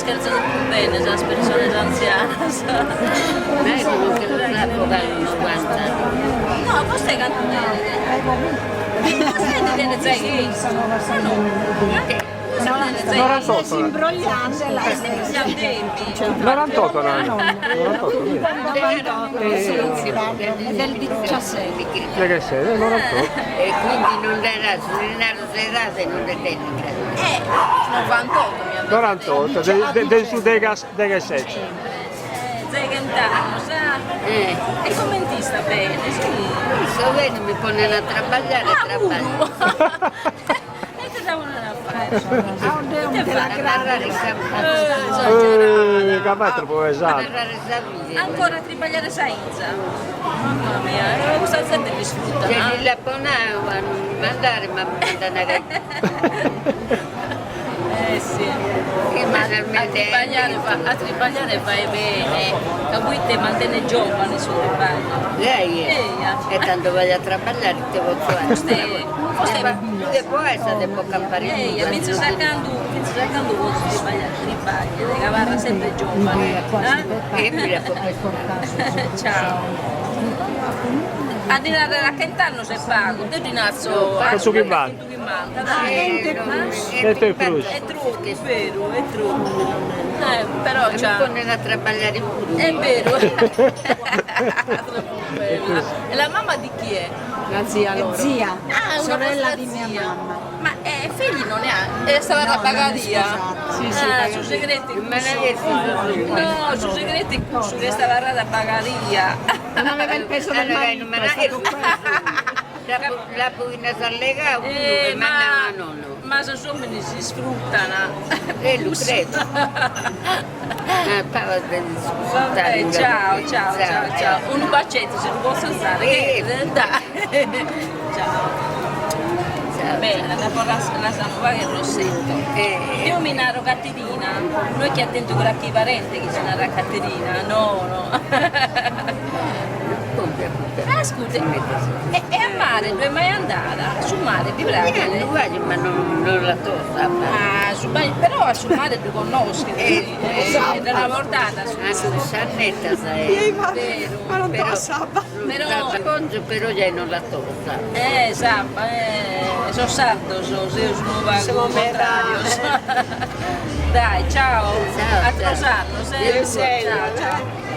Las cherzo tropu bene sas personas antzianas. Ma ego non che los apo galu novant'annos. No, vostè cantu tenet? Vostè nde tenet zai chentu, o no? Norantotto. Norantotto Norantotto. Del 17. Deghessete, norantotto. E quindi non darà su naru s'edade non nde tenet. Eh, novantotto mi at Norantotto, de de su deghessete. Zai chent'annos, ah. E comente istat bene, si? Isto bene, mi ponen a trabagliare e trabaglio. Ah, puru! E ite sa ponet a fàere? Ite Eh, ca fait tropu pesadu. Ancora a tribagliare sa 'inza? Mamma mia, custa zente l'isfrutat. Che li l'apo nau a non mi mandare, ma mi mandan gai. Eh si. A tribagliare a tribagliare faet bene, ca poite mantenet giovane su tribagliu. Gai est. E tando vado a trabagliare ite potzo 'aere. Depo esser, depo campare Eia, fintzas a candu, fintzas a candu potzu tribagliare, tribagliat, ca abarrat sempre giovane, eh? E mi l'apo pesadu. Ciao. A ddi narrer a chent'annos est pagu, deu ddi natzo a su chimbanta. Chentuchimbanta, dai. Chentu e prus. Est tropu, est beru, est tropu. Eh, però Mi ponen a trabagliare puru. Est beru. Tropu bella. E la mamma di chi è? La zia loro. Zia, ah, una sorella di vostra mia zia. mamma. Ma eh, figli non ne ha? E stava No, a non è bagaria? sposata. Sì, sì, Ah, su segretu Ma cussu. No, su segretu est cussu chi est abarrada a bagaria. Non aveva il peso del marito, è stato quello. L'apo finas allegau unu Eh, chi ma m'at nau a nonno. ma sos omines isfrutan. E lu credo. Vabbè, ciao, ciao, ciao, ciao. Unu bacettu si lu potzo zare, cherides? Dai. Ciao. Bella, nd'apo lassadu fagher rossetto. Deo mi naro Caterina, no est chi at tentu carchi parente chi si narat Caterina, no no. Ascurta, e e a mare ddu est mai andada? Su mare ti praghet? Ma non la tosta. Ah, su bagnu, però a su mare ddu connoschet, si, de una bortada su. Sa netta sa est. Beru. Ma non tosta. Però. Pongio però giai non la tosta. Eh, s'abba, eh, sos sardos seus unu pagu contrarios. Dai, ciao, Ciao, ateros annos, eh. Ciao, ciao.